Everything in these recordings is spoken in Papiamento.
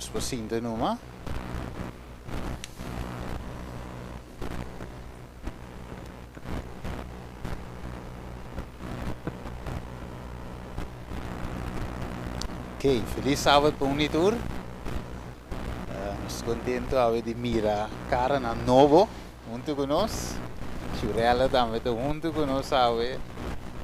Nos por sinta numa. Ok, feliz sábado pa un y tur. Nos contento awe di mira caranan nobo hunto cu nos. Shurella tambe ta hunto cu nos awe.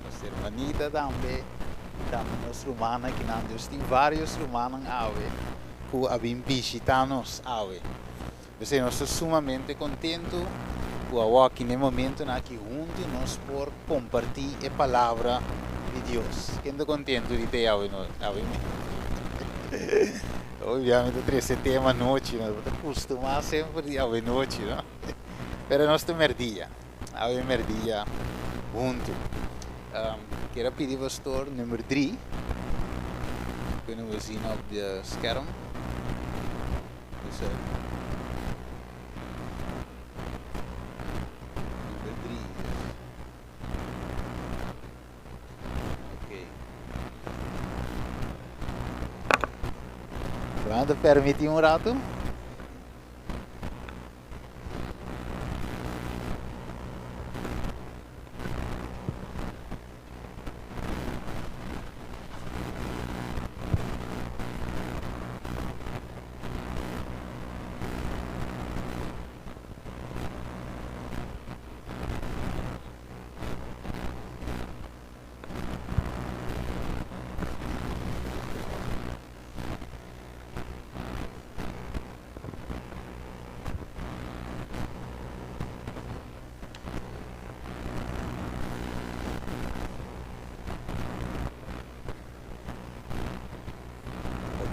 Nos hermanita tambe y tambe nos rumannan kinan. Dios tin varios rumannan awe cu a bin bishita nos awe. P'esei nos ta sumamente kontentu ku awoki n'e momentunan aki huntu nos por kompartí e Palabra di Dios. Ken ta kontentu di ta awe awe Obvia mi ta trese tema anochi, no ta kustumá semper di awe nochi, no? Pero nos ta mèrdia, awe mèrdia huntu. Kier a pidi pastor number dri, kunnen we zien op de scherm. Dus nummer 3. Oké. Brando permiti un rato?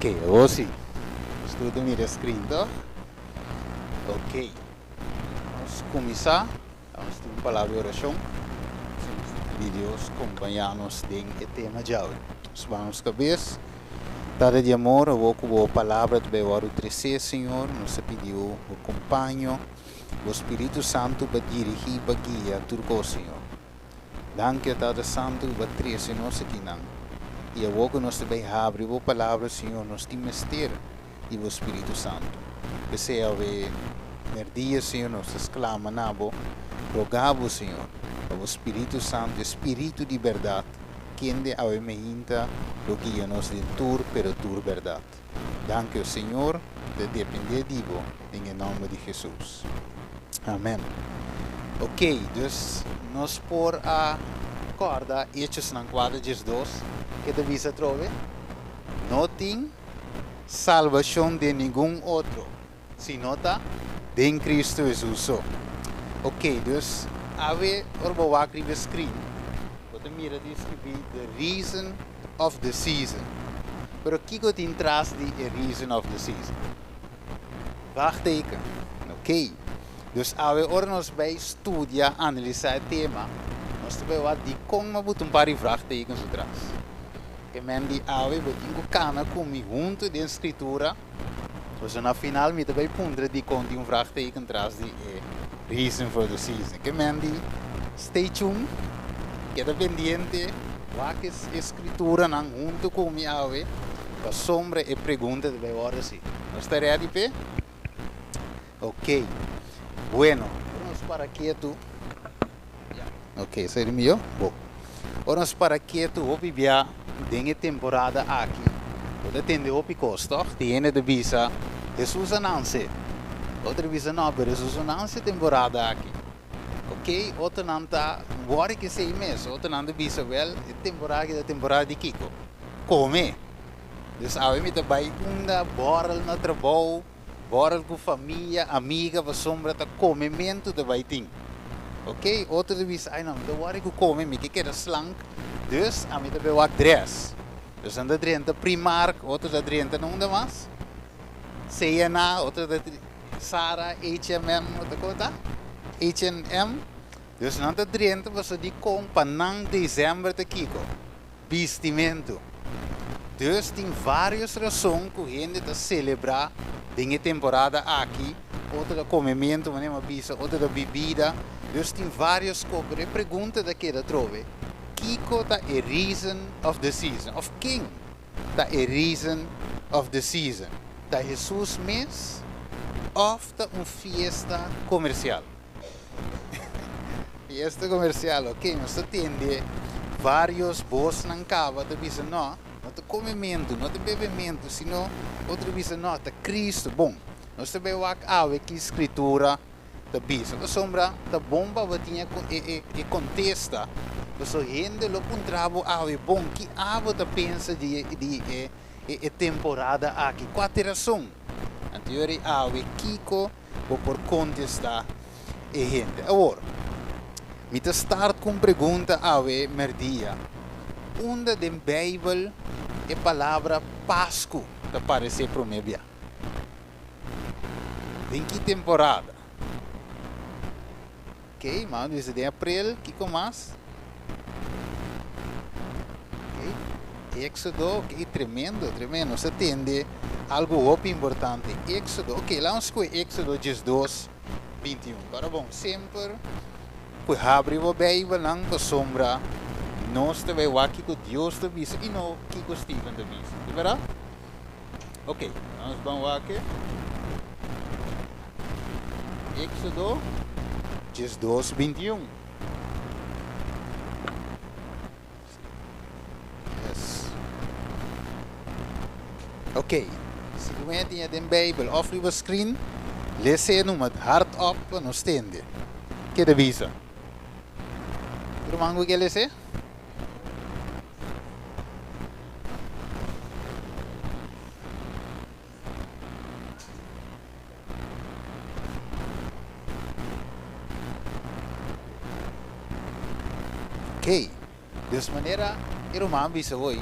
Ok, awor si. Nos tur ta mira e screen, toch? Ok. Nos cuminsa. Nos tin un palabra di oracion. Di Dios compaña nos den e tema djawe. Nos baha nos cabes. Tata di amor, awor cu bo palabra ta bay worde trece, Señor, nos ta pidi bo bo compaño. Bo Spiritu Santu pa dirigí, pa guia tur kos, Señor. Danki, o Tata Santu, ku bo a trese nos akinan. I awor ku nos ta bai habri Bo Palabra, Señor, nos tin mester di Bo Spiritu Santu. P'esei awe merdia, Señor, nos ta sklama na Bo, roga Bo, Señor, pa Bo Spiritu Santu, e Spiritu di bèrdat, kende awe meinta lo guia nos den tur, pero tur bèrdat. Danki o Señor, ta depende di bo den e nomber di Jesus. Amen. Ok, dus nos por a corda Hechosnan 4 diesdos ke ta bisa atrobe, No tin salbacion den ningun otro, sino ta den Cristo Jesus so. Ok, dus awe ora bo wak riba e screen, bo ta mira tin scribi the reason of the season. Pero kiko tin tras di e reason of the season? Vraagteken. Ok, dus awe ora nos bay studia, analisa e tema, nos ta bay wak dikon mi a buta un par di vraagtekens atras. E men di awe bo tin ku kana ku mi huntu den Scritura. Pasobra na final mi ta bay puntra dikon tin un vraagteken tras di e reason for the season. Ke men di stay tuned, keda pendiente, wak e skrituranan hunto ku mi awe pasobra e pregunta ta bay wòrdu hasi. Nos ta ready p'e? Ok. Bueno, ora nos para ketu. Ok, esei ta mihó? Bo. Ora nos para ketu hopi bia den e temporada aki, bo ta tende hopi kos, tòg? Tin hende ta bisa, Hesus a nanse. Otro ta bisa, No, pero Hesus no nanse e temporada aki. Ok, otronan ta wòri ku esei mes. Otronan ta bisa, Wèl, e temporada aki ta temporada di kiko? Kome. Dus awe mi ta bai unda bòrel na trabou. Borrel ku famia, amiga, pasobra ta komementu ta bai tin. Ok, otro ta bisa, ay no, mi ta wòri ku kome, mi ke keda slank, dus ami ta bai wak dress. Dus nan ta drenta Primark, otro ta drenta na unda mas? C&A, otro ta Zara, H&M, otro kon ta? H&M. Dus nan ta drenta pasobra dikon pa nan december ta kiko? Bistimentu. Dus tin vários rason ku hende ta selebrá den e temporada aki, otro ta komementu, manera mi a bisa, otro ta bibida. Dus tin vários kos, pero e pregunta ta keda atrobe, kiko ta e reason of the season? Òf ken ta e reason of the season? Ta Hesus mes òf ta un fiesta komersial? Fiesta komersial, ok, nos ta tende vários bosnan kaba ta bisa no, no ta komementu, no ta bebementu, sino otro bisa no, ta Kristu. Bon, nos ta bai wak awe ki Skritura ta bisa, pasobra ta bon pa bo tin e kontesta, pasobra hende lo puntra bo awe, bon, ki abo ta pensa di e e temporada aki? Kua ta e rason? Anto yori awe kiko bo por kontestá e hende. Awor, mi ta start ku un pregunta awe mèrdia, Unda den Beibel e palabra Pasku ta paresé promé bia? Den ki temporada? Ok, mama bisa den april, kiko mas? Ok, Éxodo, ok, tremendo, tremendo. Nos a tende algo hopi importante. Éxodo, ok, laat ons koe Éxodo 12, 21. Pero bon, semper ku habri bo Bijbelnan pasobra nos ta bai wak kiko Dios ta bisa i no kiko Steven ta bisa. Di berdad? Ok, nos ban wak. Éxodo 12, 21. Yes. Ok, si bo maya tin den Bijbel of riba screen, lese numa hardop pa nos tende. Ke ta bisa? Ruman ku ke lese? Ok, dus manera e ruman bisa hoy,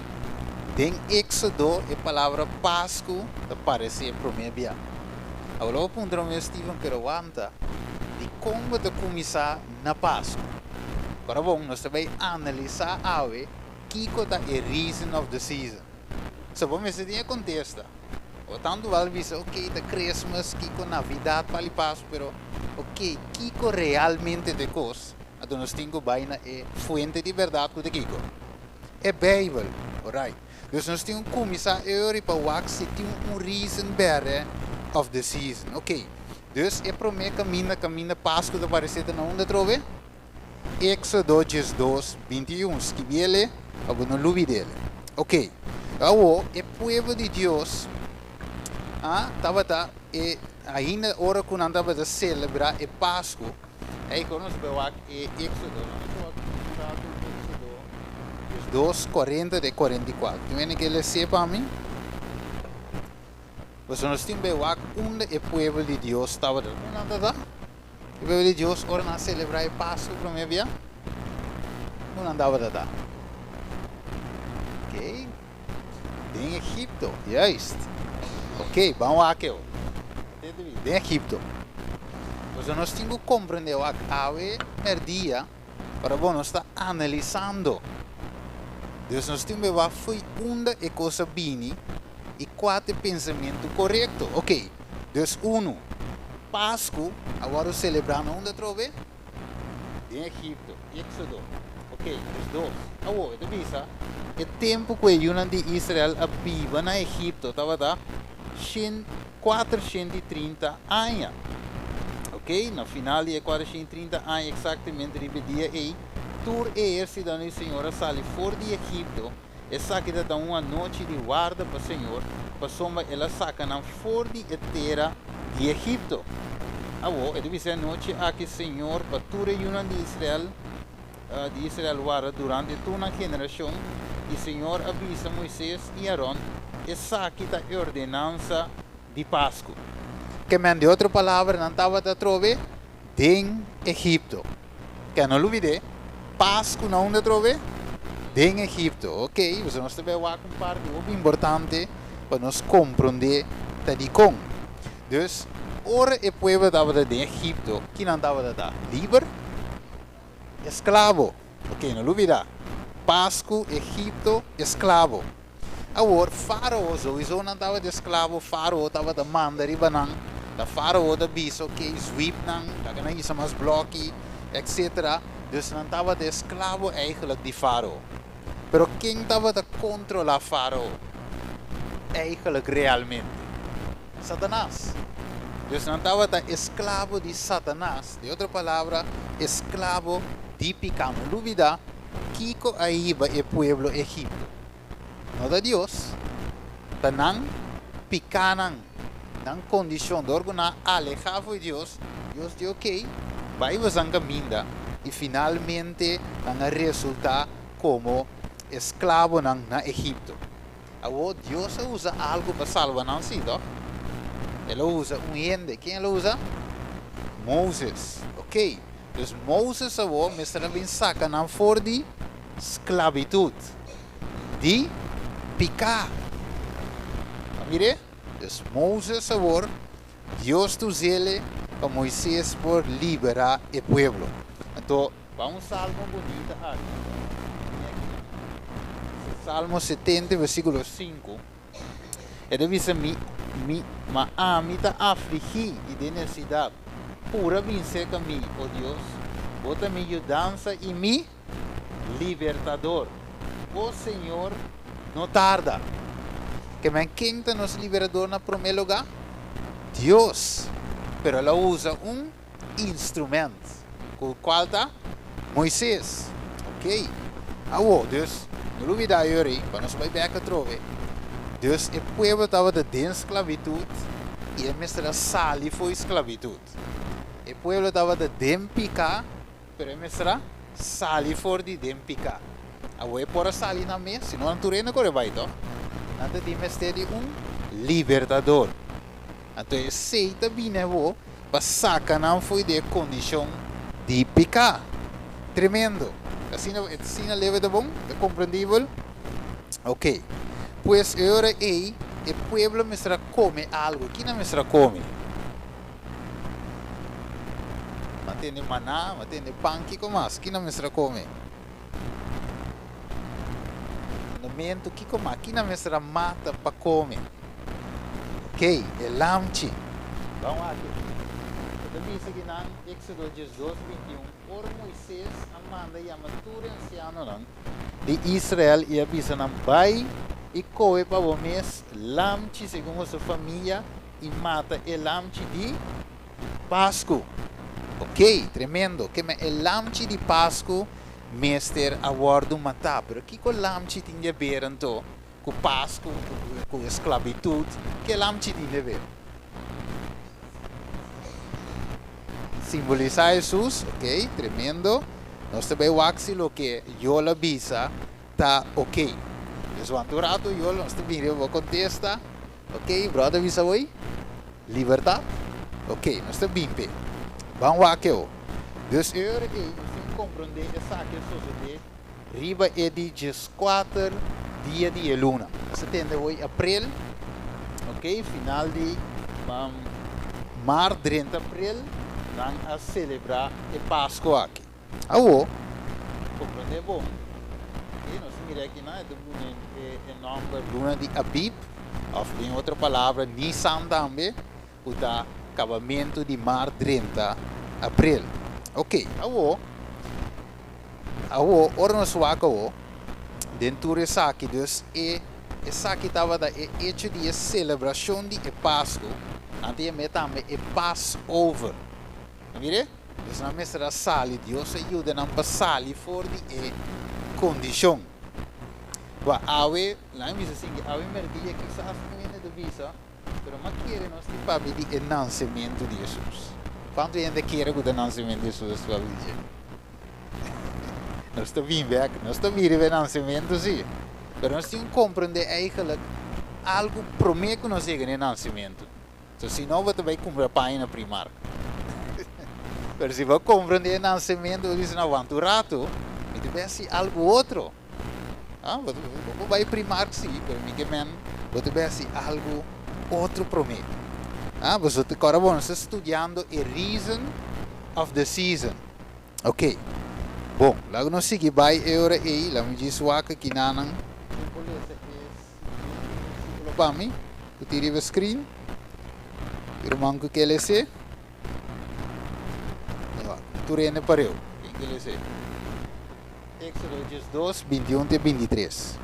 den Éxodo e palabra Pasku ta paresé promé bia. Awor lo bo puntra mi, Steven, pero wanta, dikon bo ta kuminsá na Pasku? Ora bon, nos ta bai analisá awe kiko ta e reason of the season. So bo mester tin e kontesta. O tantu bal bisa, ok, ta Christmas, kiko Navidad, pali Pasku, pero ok, kiko realmente ta e kos? Anto nos tin ku bai na e fuente di bèrdat ku ta kiko? E Beibel. Orait. Dus nos tin ku kuminsá eori pa wak si tin un reason bèrè of the season. Ok. Dus e promé kaminda kaminda Pasku ta paresé ta na unda atrobe? Éxodo 12, 21. Skibiele pa bo no lubidele. Ok. Awo e pueblo di Dios a tabata e ainda ora ku nan tabata selebrá e Pasku. Ei kon nos bai wak e Éxodo. Nos wak un ratu Éxodo 12, 40 te 44. Tin wende ke les'é pa mi? Pasobra nos tin bai wak unda e pueblo di Dios tabata. Unda nan tabata? E pueblo di Dios ora nan a selebrá e Pasku promé bia, unda nan tabata ta? Ok, den Egipto, juist. Ok, ban wak eu. Den Egipto. Pasobra nos tin ku komprendé wak awe mèrdia, ora bo nos ta analisando. Dus nos tin bai wak fo'i unda e kos a bini i kua ta e pensamentu korekto. Ok, dus unu, Pasku a wòrdu selebrá na unda atrobe? Den Egipto. Éxodo. Ok, dus dos. Awor, e ta bisa, e tempu ku e yunan di Israel a biba na Egipto tabata shen 430 aña. Ok, na final di e 430 aña, eksaktamente riba e dia ei, tur e ehérsitonan di Señor a sali for di Egipto. Esaki ta ta un anochi di warda pa Señor, pasobra El a saka nan for di e tera di Egipto. Awor, e ta bisa e anochi aki, Señor, pa tur e yunan di Israel, di Israel warda durante tur nan generashon. I Señor a bisa Moises i Aron, Esaki ta e ordenansa di Pasku. Ke men, di otro palabra, nan tabata atrobe den Egipto. Ke no lubid'é, Pasku na unda atrobe? Den Egipto. Ok, pasobra nos ta bai wak un parti hopi importante pa nos komprondé ta dikon. Dus, ora e pueblo tabata den Egipto, ki nan tabata ta? Liber? Esklabo. Ok, no lubidá. Pasku, Egipto, esklabo. Awor, Fárao, souiso nan tabata esklabo, Fárao tabata manda riba nan. Ta Fárao ta bisa, ok, zwip nan, laga nan hisa mas blòki, etsetera. Dus nan tabata esklabo eigenlijk di Fárao. Pero ken tabata kontrolá Fárao eigenlijk realmente? Satanas. Dus nan tabata esklabo di Satanas, den otro palabra, esklabo di piká. No lubidá kiko a hiba e pueblo Egipto. No ta Dios, ta nan pikánan, nan kondishon. Dor ku nan a alehá for di Dios, Dios di okey, bai bosan kaminda, i finalmente nan a resultá komo esklabonan na Egipto. Awor Dios a usa algu pa salba nan, sí, tòg? El a usa un hende. Ken el a usa? Moses. Oké. Dus Moses awor mester a bin saka nan for di sklabitut, di piká. A mir'é? Dus Moses awor, Dios ta us'é pa Moises por liberá e pueblo. Anto. Ba un salmo bunita aki. Tene aki nan. Salmo 70 versikulo 5. E ta bisa, Mi, mi, ma ami ta afligí i den nesesidat. Pura bin serka mi, o Dios. Bo ta mi yudansa i mi libertador. O Señor, no tarda. Ke men ken ta nos liberador na promé lugá? Dios. Pero el a usa un instrument, ku kual ta Moises. Ok, awo, dus, no lubida yori, pa nos bai bek atrobe. Dus e pueblo tabata den sklabitut i e mester a sali fo'i sklabitut. E pueblo tabata den piká, pero e mester a sali for di den piká. Awo e por a sali nan mes, si no nan tur hende kore bai tòg. Nan ta tin mester di un libertador. Anto esei ta bini awor pa saka nan fo'i di e kondishon di piká. Tremendo! Asina, asina leve ta bon? Ta komprendibel? Oké. Pues e ora ei e pueblo mester a kome algu. Ki nan mester a kome? Nan tende maná, nan tende pan, kiko mas? Ki nan mester a kome? Mandamentu, kiko mas? Ki nan mester a mata pa kome? Ok, e lamchi. Ban wak aki. E ta bisa ki nan Éxodo 12, 21, Ora Moisés a manda yama tur e ansianonan di Israel i a bisa nan, Bai i kohe pa bo mes lamchi segun boso famia i mata e lamchi di Pasku. Ok, tremendo. Keme e lamchi di Pasku mester a wòrdu matá. Pero kiko lamchi tin di haber anto ku Pasku, ku esklabitut? Ke lamchi tin di haber? Simbolisá Hesus. Ok, tremendo. Nos ta bai wak si loke Yol a bisa ta ok. Dus wanta un ratu Yol, nos ta bini riba bo kontesta. Ok, brother bisa hoy libertad. Ok, nos ta bin p'e. Ban wak e o. Dus e ora ei nos tin comprende esaki a sosode riba e di dieskuater dia di e luna. Nos ta tende hoy april, ok, final di maart drenta april nan a celebra e Pasco aki. Awo, comprende bon, e nos ta mira aki nan e ta pone e nomber luna di Abib, of den otro palabra Nisan tambe, cu ta cabamento di mar drenta April. Ok, awo, awo ora nos wak awo den tur esaki, dus e esaki tabata e hecho di e celebracion di e Pascu, nan ta yam'e tambe e Passover. Mire, dus nan mester a sali, Dios a yuda nan pa sali for di e kondishon. Bo awe, laga mi bisa sinki, awe merdia kisas un hende ta bisa, pero m'a kere nos tin papia di e nansementu di Hesus. Kuantu hende kere ku ta nansementu di Hesus papia di dje? Nos ta bin bek, nos ta bira riba e nansementu si, pero nos tin ku komprende eigenlijk algu prome ku nos yega na e nansementu. So si no bo ta bai cumpra paña na Primark. Pero si bo cumpra un dia nancemento bo bisa no wanta un rato mi ta bai haci algo otro. Ah bo por bai Primark si pero mi ke men bo ta bai haci algo otro prome. Ah boso ta kora bo nos ta studiando e reason of the season. Ok bon laga nos sigui bai e ora ei laga mi djis wak aki nanan. Ken por lesa e Versículo pa mi ku tin riba screen. Ruman ku ke lese. Tur hende pareu. Ken ke lese? Éxodo 12, 21 te 23.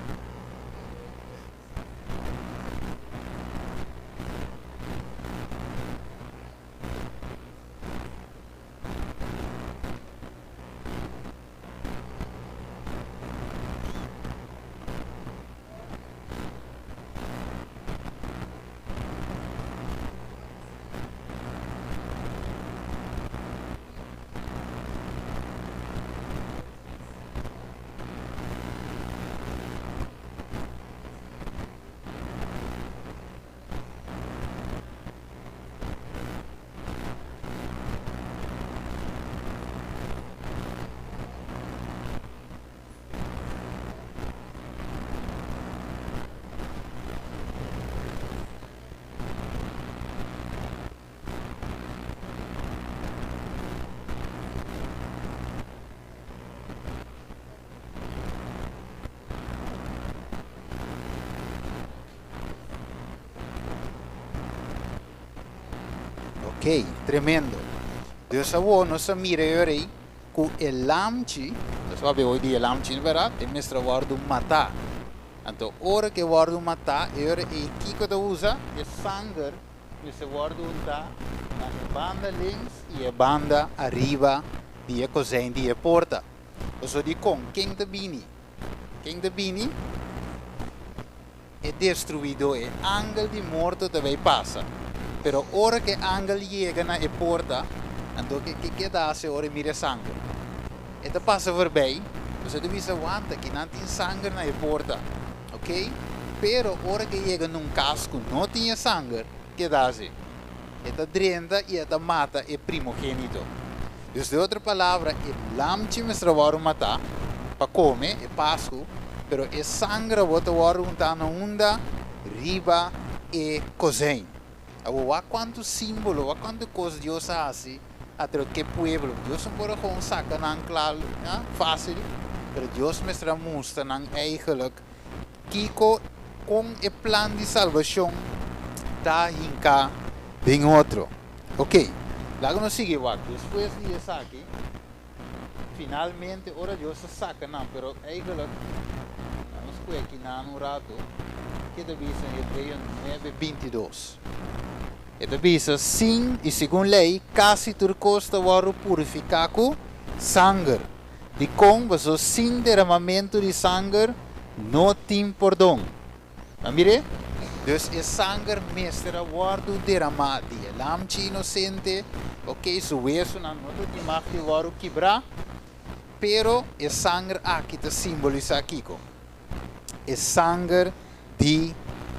Ok, tremendo. Dus awor nos a mira e ora ei ku e lamchi, nos a papia di e lamchi, bèrdat? E mester wòrdu matá. Anto, ora ku e wòrdu matá, e ora ei kiko ta usa? E sanger mester wòrdu untá na e banda links i e banda ariba di e kozijn di e porta. Pasobra dikon? Ken ta bini? Ken ta bini? E destruidó, e angel di morto ta bai pasa. Pero ora ku e angel yega na e porta, anto ke ke ta hasi ora e mira e sanger? E ta pasa forbei, pasobra e ta bisa, Wanta, kinan tin sanger na e porta. Ok? Pero ora ku e yega na un kas ku no tin e sanger, ke ta hasi? E ta drenta i e ta mata e primogénito. Dus den otro palabra, e lamchi mester a wòrdu matá pa kome e Pasku, pero e sanger awor ta wòrdu huntá na unda? Riba e kozijn. Awor wak kuantu símbolo, wak kuantu kos Dios a hasi atrò ku e pueblo. Dios no por a gewoon saka nan kla, fásil, pero Dios mester a mustra nan eigenlijk Kiko kon e plan di salbashon ta hinká den otro? Oke, laga nos sigui wak. Despues di esaki, finalmente ora Dios ta saka nan, pero eigenlijk, laga nos kue aki nan un ratu, ke ta bisa den Hebreo nuebe bintidos? E ta bisa, Sin i segun lei, kasi tur kos ta wòrdu purifiká ku sanger. Dikon boso sin deramamentu di sanger no tin pordon? A mir'é? Dus e sanger mester a wòrdu deramá di e lamchi inosente, oke, su wesunan no ta tin mag di wòrdu kibrá, pero e sanger aki ta simbolisá kiko? E sanger di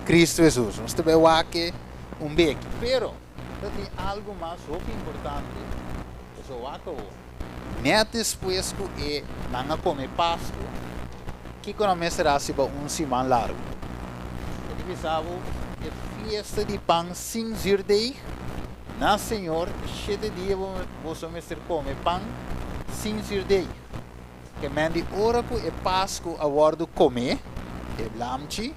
Kristu Hesus. Nos ta bai wak e un beki. Pero ta tin algu mas hopi importante, boso wak awor. Nèt despues ku e nan a kome Pasku, kiko nan mester hasi pa un siman largu? E ta bisa bo, E fiesta di pan sin zürdeig na Señor, shete dia boso mester kome pan sin zürdeig. Ke men di ora ku e Pasku a wòrdu komé, e lamchi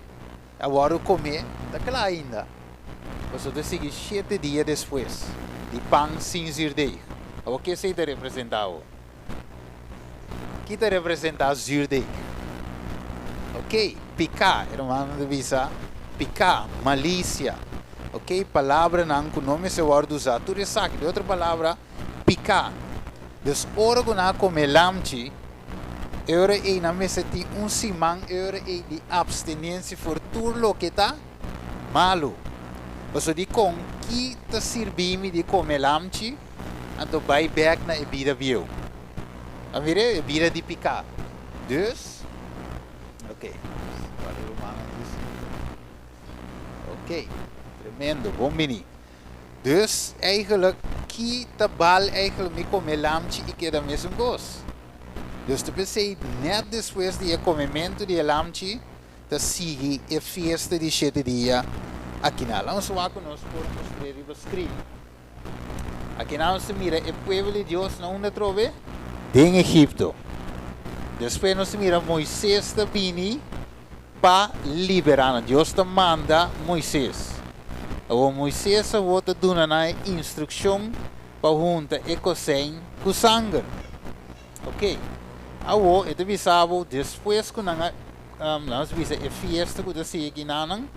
a wòrdu komé, ta kla ainda. Pasobra ta sigui shete dia despues di pan sin zürdeig. Awor ke esei ta representá awor? Ki ta representá zürdeig? Oke, piká, e rumannan ta bisa, piká, malisia. Oke, palabranan ku no mester wòrdu usá. Tur esaki, den otro palabra, piká. Dus ora ku nan a kome lamchi, e ora ei nan mester tin un siman e ora ei di abstinensia for tur loke ta malu. Pasobra dikon ki ta sirbi mi di kome lamchi anto bai bèk na e bida bieu? A mira e bida di piká. Dus, oke, wak rumannan di. Oke, tremendo, bon bini. Dus eigenlijk ki ta bal eigenlijk mi kome lamchi i keda mesun kos. Dus ta p'esei nèt despues di e komementu di e lamchi ta sigui e fiesta di shete dia akinan. Laga nos wak ku nos por mustr'é riba screen. Akinan nos ta mira e pueblo di Dios na unda atrobe? Den Egipto. Despues nos ta mira Moises ta bini pa liberá nan. Dios ta manda Moises. Awor Moises awor ta duna nan e instrukshon pa hunta e kosein ku sanger. Oke. Awor e ta bisa bo despues ku nan a, laga nos bisa e fiesta ku ta sigui nan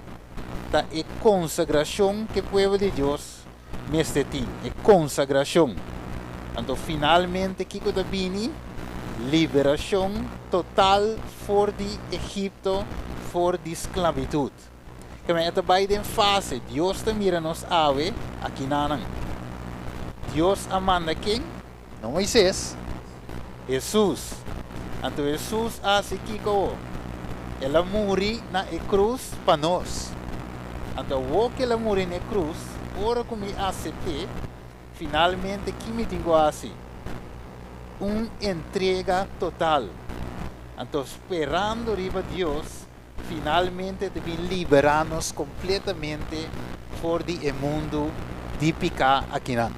ta e konsagrashon ku e pueblo di Dios mester tin, e konsagrashon. Anto finalmente kiko ta bini? Liberashon total for di Egipto, for di sklabitut. Keme e ta bai den fase. Dios ta mira nos awe akinanan. Dios a manda ken? No Moises, Hesus. Anto Hesus a hasi kiko awor? El a muri na e krus pa nos. Anto awor ku el a muri na e krus, ora ku mi asept'é, finalmente ki mi tin ku hasi? Un entrega total. Anto sperando riba Dios, finalmente ta bin liberá nos kompletamente for di e mundu di piká akinan.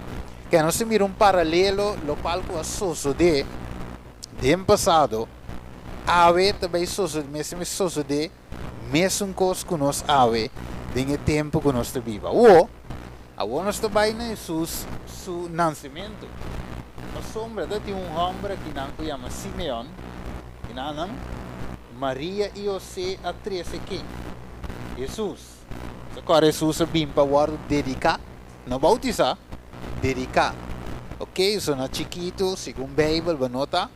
Ke nos ta mira un paralelo lokual ku a sosodé den pasado, awe ta bai sosodé, mester bai sosodé mesun kos ku nos awe den e tempu ku nos ta biba. Awor, Awor nos ta bai na Hesus su nansementu. Pasobra ta tin un hòmber akinan ku yama Simeon, i nan Maria i Hosé a trese ken? Hesus. Sa kòrda Hesus a bin pa wòrdu dediká, no boutisá, dediká. Oke, so na chikitu, segun Beibel, bo no ta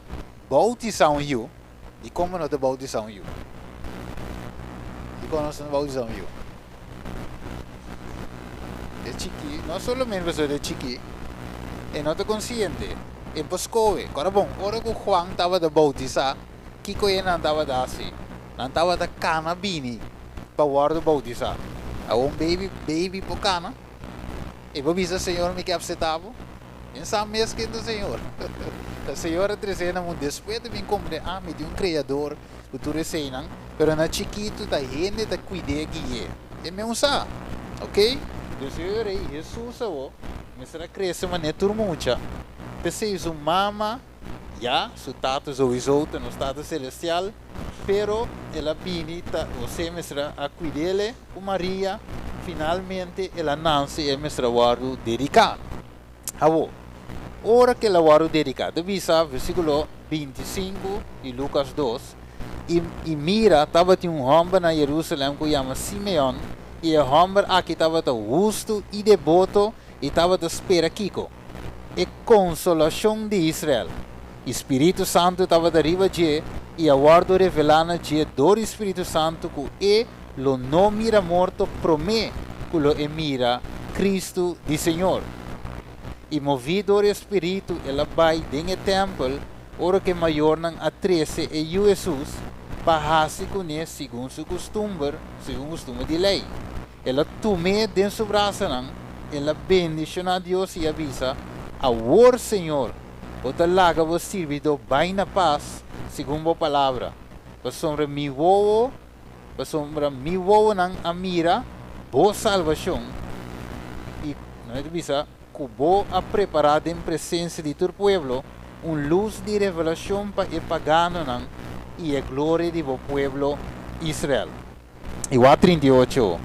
boutisá un yu. Dikon bo no ta boutisá un yu? Dikon nos no ta boutisá un yu? E chikí, no solamente pasobra e chikí, e no ta konsiente, e por skohe. Kòrda bon, ora ku Juan tabata boutisá, kiko e nan tabata hasi? Nan tabata kana bini pa wòrdu boutisá. Awor un baby, baby por kana? E por bisa, Señor, mi ke apseptá bo? Mi sa mes ken ta Señor. Ta Señor a trese na mundu. Despues ta bin komprende, ah, mi tin un Kreador ku tur eseinan. Pero na chikitu ta hende ta kuid'é, gui'é. E mes un sa. Oké? Dios e ora ei, Hesus awor mester a krese manera tur mucha. P'esei su mama, ya, su tata souiso ta nos Tata Selestial, pero el a bini ta, Hosé mester a kuid'é ku Maria. Finalmente el a nanse i e mester a wòrdu dediká. Awor, ora ku el a wòrdu dediká, ta bisa versíkulo 25 di Lukas 2, I, i mira, tabatin un hòmber na Yerusalèm ku yama Simeon, i e hòmber aki tabata hustu i deboto i tabata spera kiko? E konsolashon di Israel. I Spiritu Santu tabata riba dje, i a wòrdu revelá na dje dor di Spiritu Santu ku e lo no mira morto promé ku lo e mira Kristu di Señor. I moví dor e Spiritu el a bai den e tèmpel ora ku e mayornan a trese e yu Hesus pa hasi kuné segun su kustumber, segun kustumber di lei. El a tum'é den su brasanan, el a bendishoná Dios i a bisa, Awor, Señor, bo ta laga bo sirbidó bai na pas segun bo palabra, pasobra mi wowo Pasobra mi wowonan a mira bo salbashon, i nan ta bisa ku bo a prepará den presensia di tur pueblo un lus di revelashon pa e paganonan i e gloria di bo pueblo Israel. I wak 38.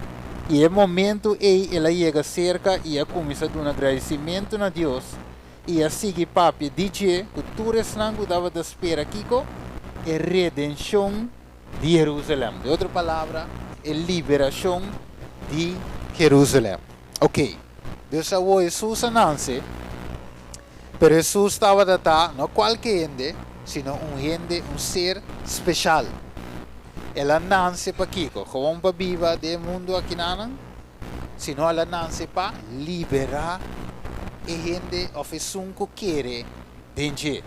I e momentu ei el a yega serka i a kuminsá duna gradisimentu na Dios i a sigui papia di dje ku tur esnan ku tabata spera kiko? E redenshon di Jerusalem. Den otro palabra, e liberacion di Jerusalem. Ok, dus awor Hesus a nance, pero Hesus tabata ta no cualke hende, sino un hende, un ser special. El a nance pakico? Gewoon pa biba den e mundo akinanan? Sino el a nance pa libera e hende of esun cu kere den dje.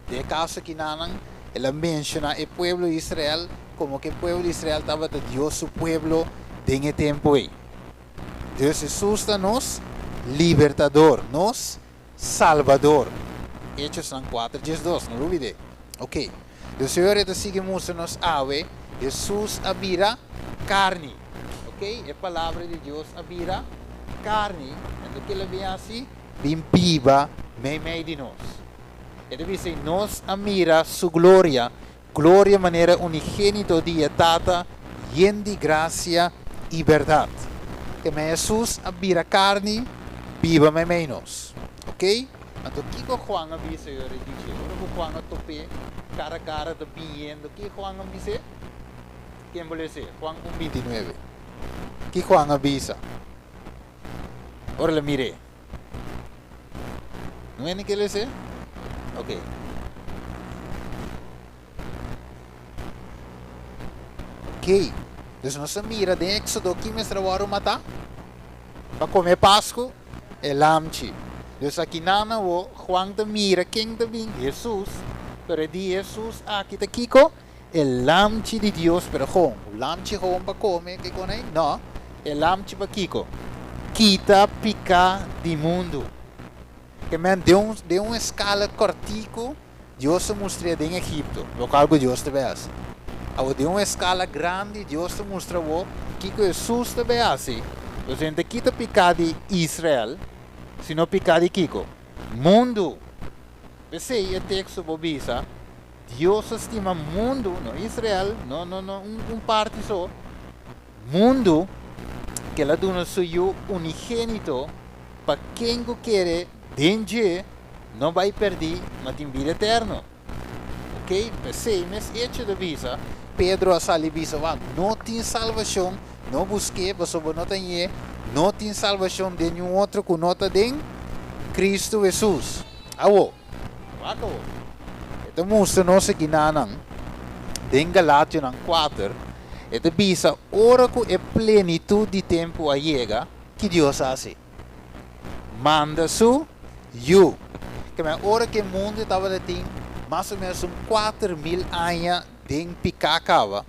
Den e kaso akinanan, el a menshoná e pueblo di Israel komo ku e pueblo di Israel tabata Dios su pueblo den e tempu ei. Dios Hesus ta nos Libertador, nos Salbador. Hechosnan 4 12, no lubid'é. Oke, Dios Señor e ta sigui mustra nos awe, Hesus a bira karni. Oke, e Palabra di Dios a bira karni, anto kila bin hasi? Bin biba meimei di nos. E ta bisa, I nos a mira su gloria, gloria manera unigénito di e Tata, yen di grasia i bèrdat. Te men Hesus a bira karni, biba meimei nos. Oké? Anto kiko Juan a bisa e ora di dje? Ora ku Juan a top'é kara kara ta biniendo, ke Juan a bis'é? Ken bo les'é? Juan un 29. Ki Juan a bisa ora el a mir'é? No hende ke lese? Ok. Ok. Dus nos a mira den Éxodo ki mester a wòrdu matá pa kome Pasku? E lamchi. Dus akinan awo Juan ta mira ken ta bin? Hesus. Pero e di Hesus aki ta kiko? E lamchi di Dios, pero gewoon, lamchi gewoon pa come, ke con ei? No, e lamchi pa kiko? Kita pica di mundu. Ke men den un, den un escala cortico, Dios a mustr'é den Egipto, locual cu Dios ta bay haci. Awor den un escala grandi, Dios ta mustra awor kico Hesus ta bay haci. Entonces, e no ta kita pica di Israel, sino pica di kiko? Mundu. P'esei e teksto por bisa, Dios a stima mundu, no Israel, no, no, no un, un parti so, mundu, ku el a duna su Yu unigénito. Pa ken ku kere den dje no bai pèrdí, ma tin bida eterno. Ok, p'esei mes echo ta bisa, Pedro a sali bisa, Wak, no tin salbashon, no busk'é, pasobra bo no ta hañ'é, no tin salbashon den niun otro ku no ta den Kristu Hesus. Awo, wak awo, e ta mustra nos ekinanan den Galationan kuater, e ta bisa, ora ku e plenitut di tempu a yega, ki Dios a hasi? Manda su Yu. Keme ora ku e mundu tabata tin mas o ménos un 4000 aña den piká kaba,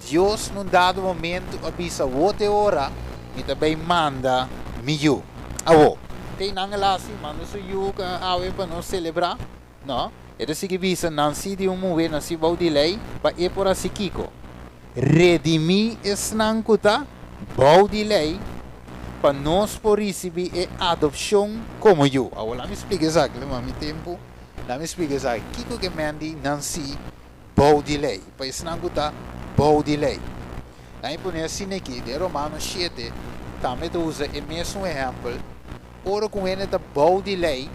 Dios na un dado momentu a bisa, Awor te ora mi ta bai manda mi Yu. Awor, te nan el hasi manda su Yu awe pa nos selebrá? No. E ta sigui bisa, Nansi di un muhé nasí bou di lei, pa e por hasi kiko? Redimí esnan ku ta bou di lei, pa nos por risibí e adopshon komo yu. Awor laat mi splika esaki, lo mi tempu, laat mi splika esaki. Kiko ke men di nansi bou di lei? Pa esnan ku ta bou di lei. Laat mi pone asina aki, den Romanos 7 tambe ta usa e mesun ehèmpel. Ora ku un hende ta bou di lei,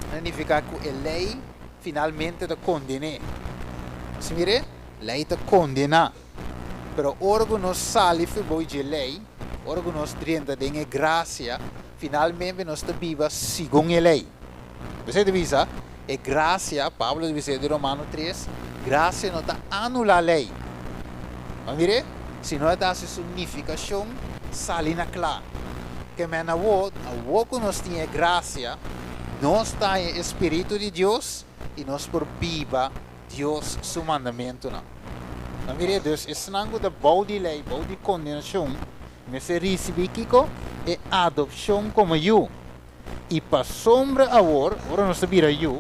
ta nifiká ku e lei finalmente ta konden'é. Nos mir'é? Lei ta kondená. Pero ora ku nos sali for bou dje lei, ora ku nos drenta den e grasia, finalmente nos ta biba segun e lei. P'esei ta bisa, e grasia, Pablo ta bisa den Romano 3, grasia no ta anulá lei. Bo a mir'é? Sino e ta hasi su nifikashon sali na kla. Ke men awor, awor ku nos tin e grasia, nos ta haña e spiritu di Dios i nos por biba Dios su mandamentunan. Bo a mir'é? Dus esnan ku ta bou di lei, bou di kondenashon, mester risibí kiko? E adopshon komo yu. I pasobra awor, ora nos ta bira yu,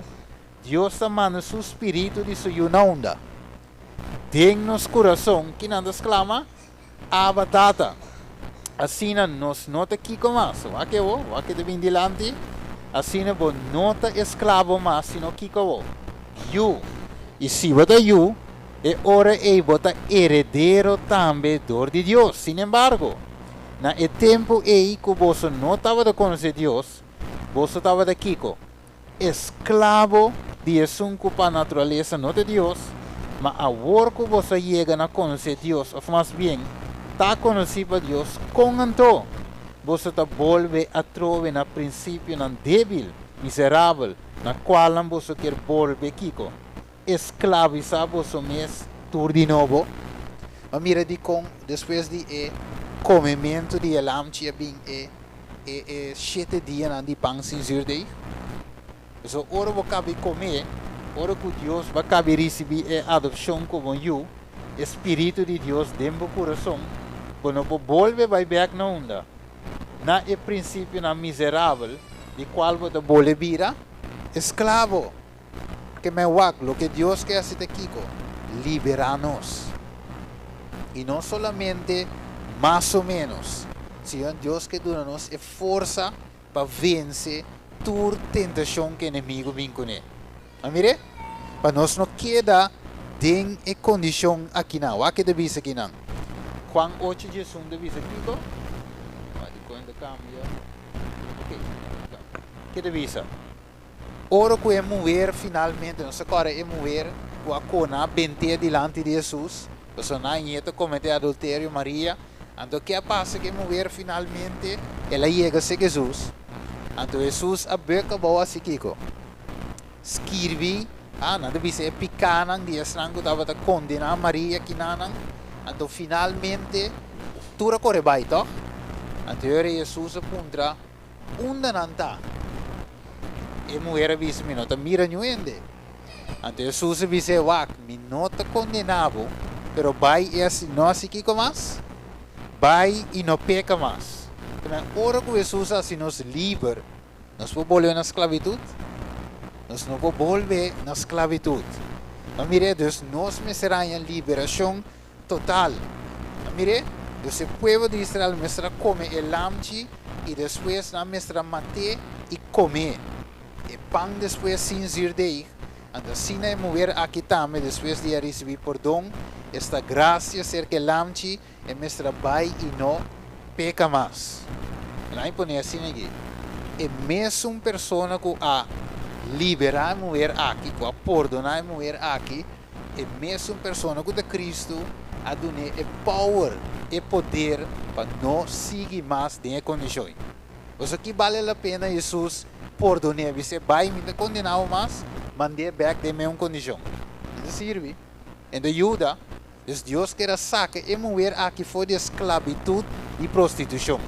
Dios ta manda su spiritu di su Yu na unda? Den nos kurason, kinan ta sklama, Abba, Tata! Asina nos no ta kiko mas? Wak e bo, wak e ta bin dilanti. Asina bo no ta esklabo mas, sino kiko bo? Yu. I si bo ta yu, e ora ei bo ta heredero tambe dor di Dios. Sinembargo, Na e tempu ei ku boso no tabata konosé Dios, boso tabata kiko? Esklabo di esun ku pa naturalesa no ta Dios, ma awor ku boso a yega na konosé Dios, òf mas bien, ta konosí pa Dios, kon anto boso ta bolbe atrobe na prinsipionan débil, miserabel, na kualnan boso kier bolbe kiko? Esclavisa boso mes tur di nobo? Ma mira dikon despues di e komementu di e lamchi a bin e e e shete dianan di pan sin zuurdeeg. Pasobra ora bo kabi kome, ora ku Dios bo a kabi risibí e adopshon komo yu, e spiritu di Dios den bo kurason, bo no por bolbe bai bèk na unda? Na e prinsipionan miserabel di kual bo ta bolbe bira esklabo. Ke men wak, loke Dios ke hasi ta kiko? Liberá nos. I no solamente mas o ménos, sino Dios ke duna nos e forsa pa vense tur tentashon ku enemigu bin kuné. A mir'é? Pa nos no keda den e kondishon akinan. Wak ke ta bisa akinan. Juan ocho diesun ta bisa kiko? Wak dikon e ta kambia. Oke, ke ta bisa? Ora ku e muher finalmente, nos ta kòrda e muher ku a kona bent'é dilanti di Hesus, pasobra nan a ñe ta kometé adulterio, Maria, anto ke a pasa ku e muher finalmente el a yega serka Hesus? Anto Hesus a bek abou hasi kiko? Skirbi, ah, nan ta bisa e pikánan di esnan ku tabata kondená Maria kinanan, anto finalmente tur a kore bai, tòg? Anto e ora Hesus a puntra. Unda nan ta? E muher a bisa, Mi no ta mira niun hende. Anto Hesus a bis'é, Wak, mi no ta kondená bo, pero bai i hasi no hasi kiko mas? Bai i no peka mas. Tambe ora ku Hesus a hasi nos liber, nos por bolbe na sklabitut? Nos no por bolbe na sklabitut. Ma mir'é, dus nos mester haña liberashon Total. A mir'é, dus e pueblo di Israel mester a kome e lamchi i despues nan mester a mat'é i kom'é. E pan despues sin zuurdeeg, anto asina e muher aki tambe despues di a risibí pordon, esta grasia serka e lamchi, e mester a bai i no peka mas. El a pone asina aki. E mesun persona ku a liberá e muher aki, ku a pordoná e muher aki, e mesun persona ku ta Kristu a dun'é e power, e poder pa no sigui mas den e kondishon. Pasobra ki bale la pena Hesus pordon'é, bis'é, Bai, mi no ta kondená bo mas, mand'é bèk den mesun kondishon. E ta sirbi, e ta yuda. Dus Dios kier a saka e muher aki for di e sklabitut di prostitushon.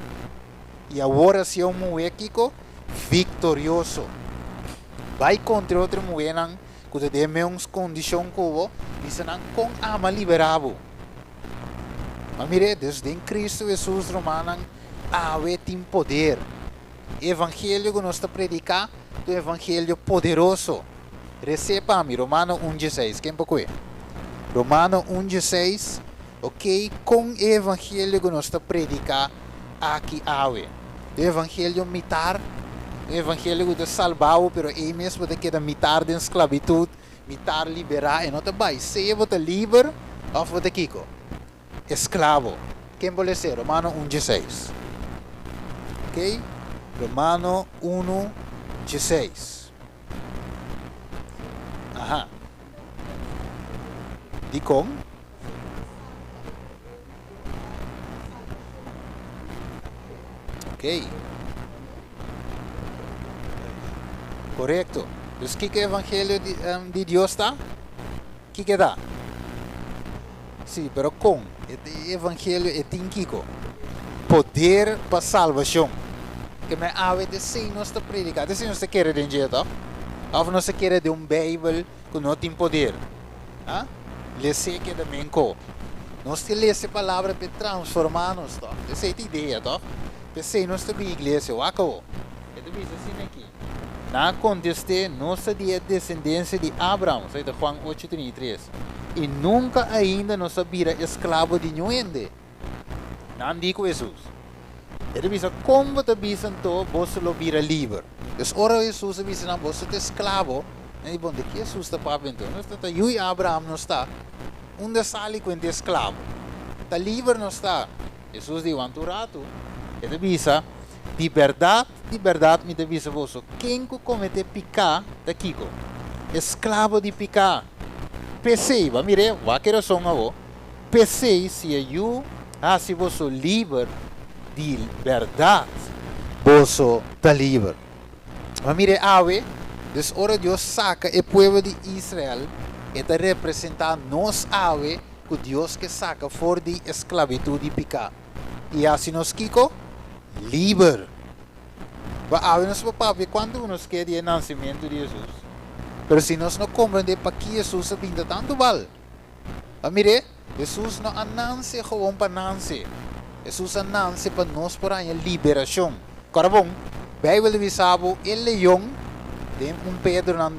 I awor a siña un muhé kiko? Viktorioso. Bai kontra e otro muhénan ku ta den e mesun kondishon ku bo, bisa nan kon ama liberá bo. Ma mira, dus den Kristu Hesus, rumannan, awe tin poder. E evangelio ku nos ta prediká ta un evangelio poderoso. Resé pa mi, Romano un dieseis. Ken por kue? Romano un dieseis, Ok, kon e evangelio ku nos ta prediká aki awe? Un evangelio mitar? Un evangelio ku ta salba bo, pero ei mes bo ta keda mitar den sklabitut, mitar liberá? E no ta bai. Sea bo ta liber òf bo ta kiko? Esklabo. Ken bo les'é? Romano un dieseis. Ok, Romano unu dieseis. Aha. Dikon? Ok. Korekto. Dus kiko e evangelio di, um, di Dios ta? Kiko e ta? Sí, pero kon? E evangelio e tin kiko? Poder pa salbashon. Ke men awe ta esei nos ta prediká, ta esei nos ta kere den dje, tòg? Òf nos ta kere den un Beibel ku no tin poder? Ha? Les'é keda men ko. Nos tin lesa e palabra p'e transformá nos, tòg? Ta esei ta idea, tòg? P'esei nos ta bin iglesia. Wak awo. E ta bisa asina aki. Nan a kontest'é, Nos ta di e desendensia di Abraham, esei ta Juan ocho 33, i nunka ainda nos a bira esklabo di niun hende. Nan di ku Hesus. E ta bisa, Kon bo ta bisa anto boso lo bira liber? Dus ora Hesus a bisa nan, Boso ta esklabo, nan di, Bon, di ki Hesus ta papia anto? Nos ta ta yu di Abraham nos ta. Unda sali ku hende esklabo? Ta liber nos ta. Hesus di, Wanta un ratu. E ta bisa, Di bèrdat, di bèrdat mi ta bisa boso, ken ku kometé piká ta kiko? Esklabo di piká. P'esei, bo a mir'é, wak e rason awor, p'esei si e Yu hasi boso liber di bèrdat, boso ta liber. Bo a mir'é awe? Dus ora Dios saka e pueblo di Israel, e ta representá nos awe ku Dios ke saka for di esklabitut di piká. I hasi nos kiko? Liber. Ba awe nos por papia kuantu ku nos ke di e nansimentu di Hesus. Pero si nos no komprendé paki Hesus a binta tantu bal. Ba mir'é, Hesus no a nanse gewoon pa nanse. Hesus a nanse pa nos por haña liberashon. Kòrda bon, Beibel ta bisa bo e leon, den un Pedronan,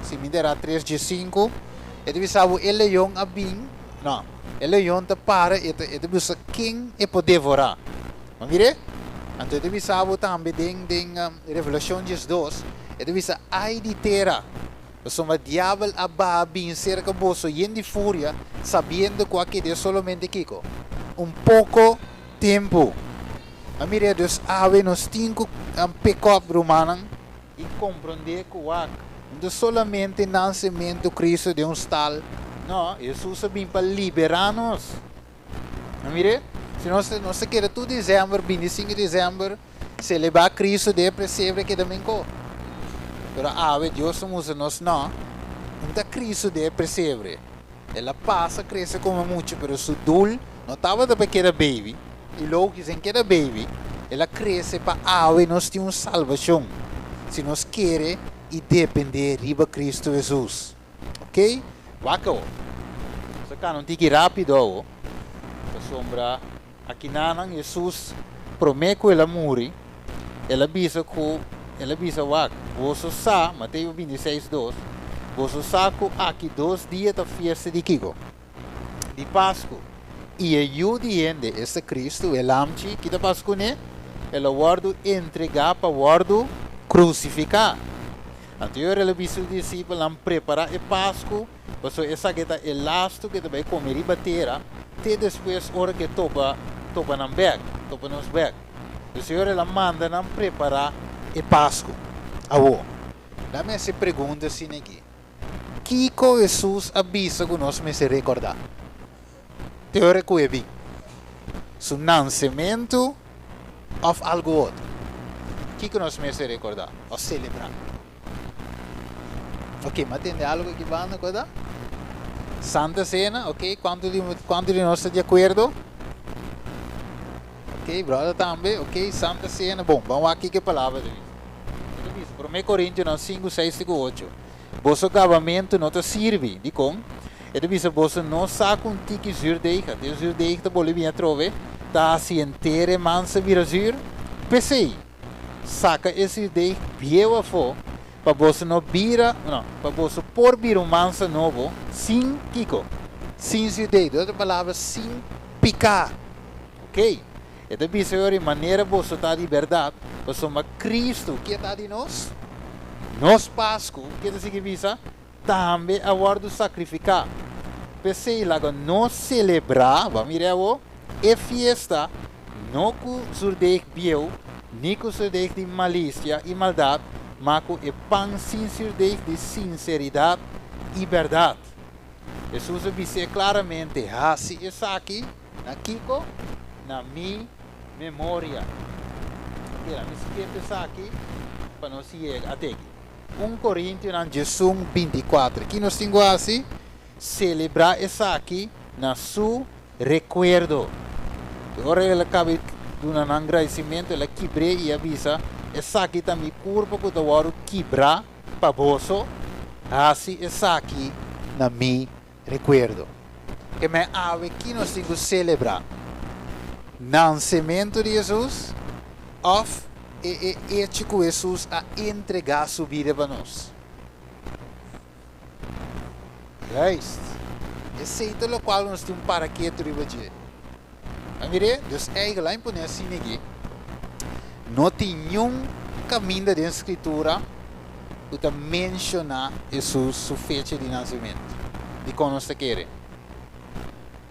si mi ta erá, tres diesinku, e ta bisa bo e leon a bin, no. E leon ta para i e ta buska ken e por devorá. Bo mir'é? Anto e ta bisa bo tambe den den Revelashon 12, e ta bisa, Ai di tera, pasobra diabel a baha bin serka boso yen di furia, sabiendo ku a ked'é solamente kiko? Un poko tempu. Bo mir'é? Dus awe nos tin ku pick up, rumannan, i komprondé ku wak no ta solamente nansementu Kristu den un stal, no, Hesus a bin pa liberá nos. No mire, si nos nos ta keda tur desèmber, 25 di desèmber, selebrá Kristu den e presebre keda minkó. Pero awe Dios ta mustra nos no, no ta Kristu den e presebre. El a pasa krese komo mucha, pero su dul no tabata pa e keda baby. I logis en keda baby, el a krese pa awe nos tin un salbashon, si nos kere i depende riba Kristu Hesus. Ok? Wak awo. Nos a kana un tiki rapido awo, pasobra akinanan Hesus prome ku el a muri, el a bisa ku, el a bisa, Wak, boso sa, Mateo 26, dos, boso sa ku aki dos dia ta fiesta di kiko? Di Pasku. I e Yu di hende, esta Kristu, e Lamchi, ki ta pasa kuné? El a wòrdu entregá pa wòrdu krusifiká. Anto e ora el a bisa su disipelnan, Prepará e Pasku, pasobra esaki ta e lastu ku e ta bai kome riba tera te despues ora ku e topa topa nan bèk, topa nos bèk. P'esei ora el a manda nan prepará e Pasku. Awor, laga mi hasi pregunta asina aki, Kiko Hesus a bisa ku nos mester rekordá? Te ora ku e bin? Su nansementu òf algu otro? Kiko nos mester rekordá òf selebrá? Ok, mi a tende algu aki banda, ku ta? Santa Sena, ok, kuantu di kuantu di nos ta di akuerdo? Ok, brother tambe, ok, Santa Sena, bon, ban wak kiko e palabra ta bisa. E ta bisa, Promé Korintionan sinku, seis te ku ocho, Boso gabamentu no ta sirbi. Dikon? E ta bisa, Boso no sa ku un tiki zürdeig, ate e zürdeig ta boli bin atrobe, ta hasi henter e mansa bira zür? P'esei, saka e zürdeig bieu afó, pa boso no bira, no, pa boso por bira un mansa nobo, sin kiko? Sin zürdeig, di otro palabra, sin piká. Oké. E ta bisa ora e manera boso ta di bèrdat, pasobra Kristu, ke ta di nos? Nos Pasku, ke ta sigui bisa, tambe a wòrdu sakrifiká. P'esei laga nos selebrá, bo a mira awor, e fiesta, no ku zurdeeg bieu, ni ku zurdeeg di malisia i maldat, ma ku e pan sin zurdeeg di sinseridat i bèrdat. Hesus a bis'é klaramente, Hasi esaki Na kiko? Na mi memoria. Ok, laat mi skip esaki pa nos yega. Ate aki. Un Korintionan 11, 24. Ki nos tin ku hasi? Selebrá esaki na su rekuerdo. I ora el a kaba di duna nan gradisimentu, el a kibr'é i a bisa, Esaki ta mi kurpo ku ta wòrdu kibrá pa boso. Hasi esaki na mi Rekuerdo. E men awe ki nos tin ku selebrá? Nansementu di Hesus òf e e echo ku Hesus a entregá su bida pa nos? Juist. Esei ta lokual nos tin un paraketu riba dje. A mir'é? Dus eigel a imponé asina aki. No tin niun kaminda den Skritura ku ta menshoná Hesus su fecha di nasimentu. Dikon nos ta kere?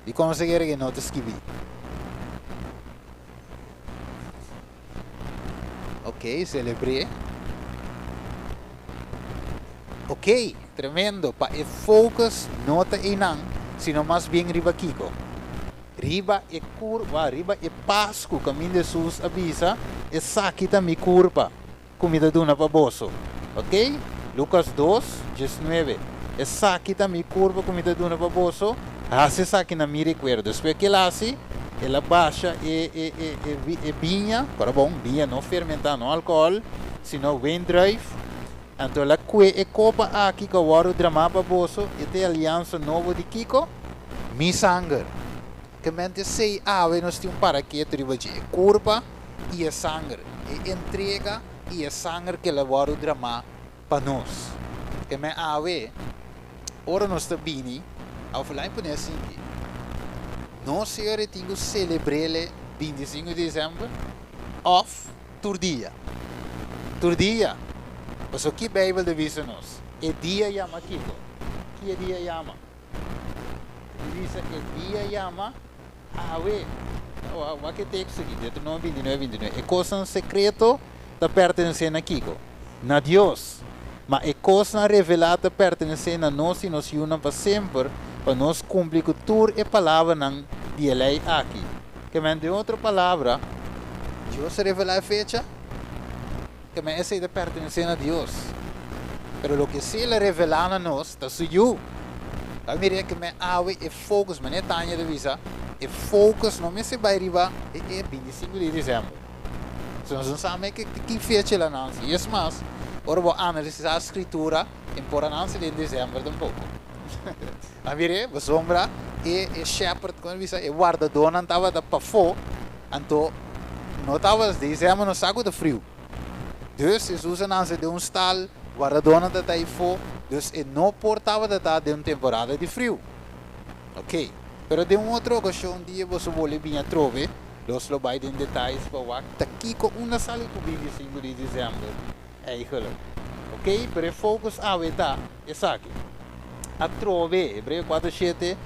Dikon nos ta kere ku e no ta skibí? Ok, selebr'é. Ok, tremendo. Pa e focus no ta einan, sino mas bien riba kiko? Riba e kurpa, riba e Pasku kaminda Hesus a bisa, Esaki ta mi kurpa, ku mi ta duna pa boso. Ok? Lukas dos, diesnuebe. Esaki ta mi kurpa ku mi ta duna pa boso, hasi esaki na mi rekuerdo. Despues ku el hasi, el a basha e e e e e biña, kora bon, biña no fermentá, no alkohòl, sino wijndruif. Anto el a kue e kopa aki ku a wòrdu dramá pa boso, e ta e aliansa nobo di kiko? Mi sanger. Ke mente esei awe nos tin un paraketo riba dje, e kurpa i e sanger, e entrega i e sanger ke la wòrdu dramá pa nos. Ke men awe, ora nos ta bini, òf laña pone asinki, nos Señor e tin ku selebr'el 25 di desèmber òf tur dia. Tur dia. Pasobra ki Beibel ta bisa nos? E dia yama kiko? Ki e dia yama? E bisa e dia yama awe. Wak e teksto aki, Deuteronomio 29, 29. E kosnan sekreto ta pertenesé na kiko? Na Dios. Ma e kosnan revelá ta pertenesé na nos i nos yunan pa semper, pa nos kumpli ku tur e palabranan di e lei aki. Ke men, den otro palabra, Dios a revelá e fecha? Ke men esei ta pertenesé na Dios. Pero loke sí el a revelá na nos ta su Yu. Ta mira ke men awe e focus, manera Tania ta bisa, e focus no mester bai riba e e 25 di december. So nos no sa me ke ki fecha el a nansi. I es mas, ora bo analisá Scritura, e por a nansi den december tampoco. A mir'é, pasobra e e shepherd, kon a bisa, e wardadónan tabata pafó, anto no tabata, december no sa ku ta friu. Dus Hesus a nase den un stal, wardadónan ta ta eifó, dus e no por tabata ta den un temporada di friu. Ok, pero den un otro okashon dia boso bolbe bini atrobe, nos lo bai den detayes pa wak ta kiko unda sali ku 25 di desèmber eigelijk. Ok, pero e focus awe ta esaki. Atrobe, Hebreo 4 shete,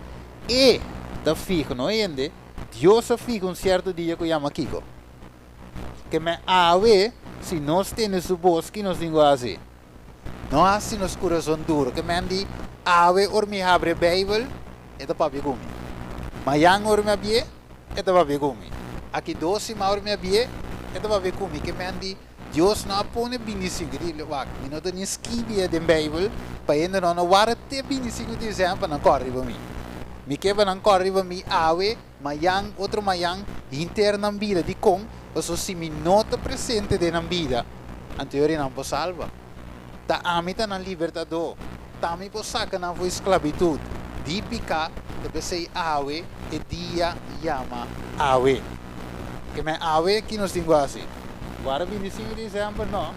e ta fiha, no hende, Dios a fiha un sierto dia ku yama kiko? Ke men awe, Si nos tende su bos, ki nos tin ku hasi? No hasi nos kurason duru. Ke men di, Awe ora mi habri e Beibel, e ta papia ku mi. Mayan ora mi a bié, e ta papia ku mi. Aki dos siman ora mi a bié, e ta papia ku mi. Ke men di, Dios no a pone 25 di, wak, mi no ta ni skibi e den Beibel, pa hende no no warda te 25 di desèmber pa nan kòrda riba mi. Mi ke pa nan kòrda riba mi awe, mayan, otro mayan, hinter nan bida. Dikon? Pasobra si mi no ta presente den nan bida, anto yori nan por salba. Ta ami ta nan libertadó. Ta mi por saka nan for di sklabitut di piká. Ta p'esei awe e dia yama awe. Ke men awe ki nos tin ku hasi? Guarda 25 di desèmber? No.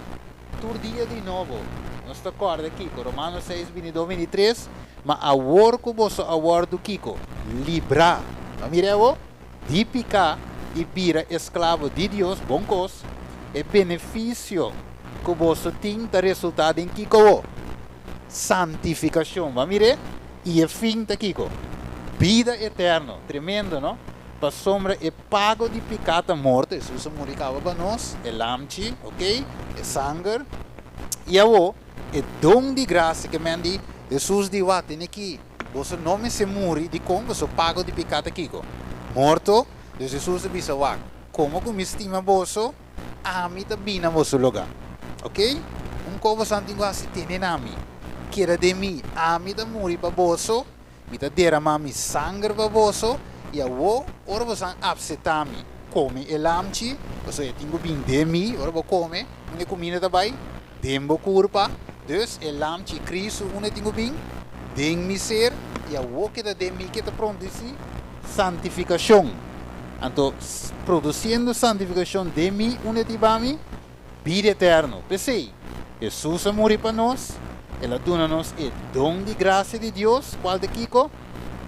Tur dia di nobo nos ta kòrda kiko? Romano 6, 22, 23, Ma awor ku boso a wòrdu kiko? Librá. No mira awor? Di piká i bira esklabo di Dios, bon kos, e benefisio ku boso tin ta resultá den kiko awor? Santifikashon. Bo a mir'é? I e fin ta kiko? Bida eterno. Tremendo, no? Pasobra e pago di piká ta morto, Hesus a muri kaba pa nos, e lamchi, ok, e sanger, i awor e don di grasia ke men di Hesus di wak tene ki, boso no mester muri, dikon? Pasobra pago di piká ta kiko? Morto. Dus Hesus a bisa wak, komo ku mi stima boso, ami ta bini na boso lugá. Ok? Un kos boso tin ku hasi, tene na mi, keda den mi, ami ta muri pa boso. Mi ta deramá mi sanger pa boso, i awó, ora boso a apsetá mi, kome e lamchi, pasobra e tin ku bin den mi, ora bo kome, unda e kuminda ta bai? Den bo kurpa. Dus, e lamchi, Kristu, unda e tin ku bin? Den mi ser, i awó ke ta den mi ke ta produsí santifikashon. Anto, produsiendo santifikashon den mi, unda e tin ba mi? Bida eterno. P'esei, Hesus a muri pa nos, el a duna nos e don di grasia di Dios, kual ta kiko?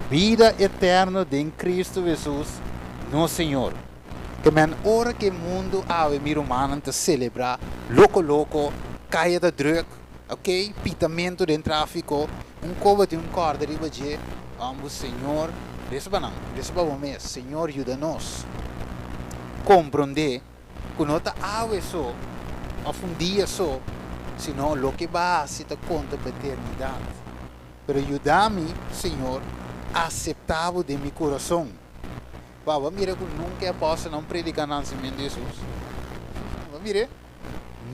Bida eterno den Kristu Hesus, nos Señor. Ke men ora ku e mundu awe mi rumannan ta selebrá loko loko, kaya ta drùk, ok, pitamentu den tráfiko, un koba tin un kòrda riba dje, òmbu Señor, resa pa nan, resa pa bo mes, Señor yuda nos komprondé ku no ta awe so òf un dia so, sino loke bo a hasi ta konta pa eternidat. Pero yuda mi, Señor, aseptá bo den mi kurason. Bo a mira ku nunka e apòstelnan prediká nansementu di Hesus? Bo a mir'é?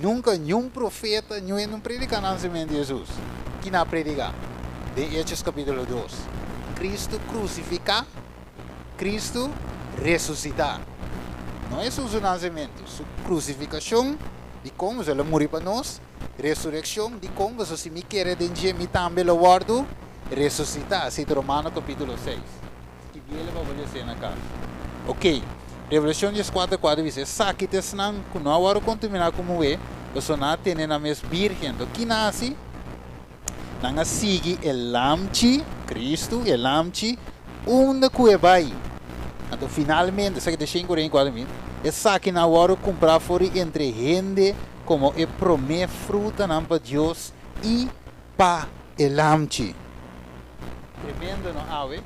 Nunka niun profeta, niun hende no prediká nansementu di Hesus. Ki nan a prediká? Den Hechos kapítulo 2, Kristu krusifiká. Kristu resusitá. No Hesus su nasementu, su krusifikashon, dikon pasobra el a muri pa nos, resurekshon, dikon pasobra si mi kere den dje mi tambe lo wòrdu resusitá, así ta Romano kapítulo 6. Skibiel e pa bo les'é na kas. Oke, Revelashon 14, 4 bisa, Esaki ta esnan ku no a wòrdu kontaminá ku muhé, pasobra nan a tene nan mes bírgen. Anto ki nan a hasi? Nan a sigui e Lamchi, Kristu, e Lamchi, unda ku e bai. Anto finalmente, esaki ta 144 mil, esakinan a wòrdu kumprá for di entre hende komo e promé frutanan pa Dios i pa e Lamchi. Tremendo no awe?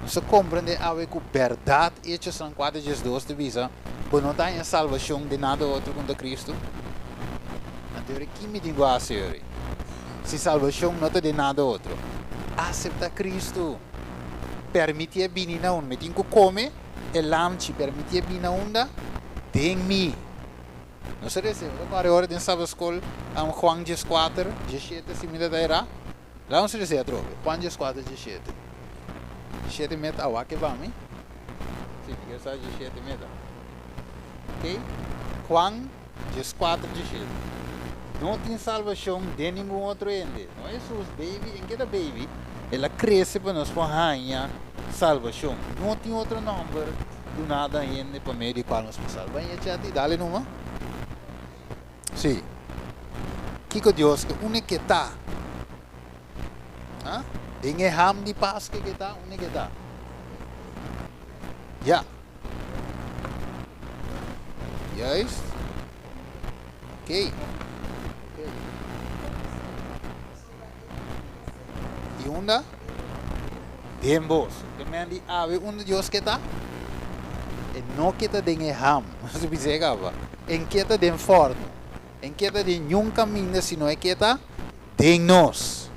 Nos a komprendé awe ku bèrdat Hechosnan 4:12 ta bisa, Bo no ta haña salbashon den nada otro ku ta Kristu. Anto yori ki mi tin ku hasi yori? Si salbashon no ta den nada otro, aseptá Kristu. Permitié bini na unda? Mi tin ku kome e lamchi, permitié bini na unda? Den mi. Nos a resa, bo ta kòrda ora den Sabbatschool, Juan 14, 17, si mi ta ta erá? Laga nos resa atrobe. Juan 14, 17. 17 meta awa ke ba mi? Si, mi kier sa 17 meta. Ok? Juan 14, 17. No tin salvacion den ningun otro hende. No Hesus, baby, en keda baby, el a crece pa nos por haña salvacion. No tin otro nomber duna na hende pa medio di cual nos por salba. Baña chat y dale numa. Sí. Kiko Dios ke unda ke ta? Ha? Den e ham di Paske ke ta, unda ke ta? Ja. Juist. Oké. Oké. I unda? Den bos. Ke men di awe unda Dios ke ta? E no ke ta den e ham. Nos a bis'é kaba. E n' ke ta den fòrnu. E n' ke ta den niun kaminda sino e ke ta den nos.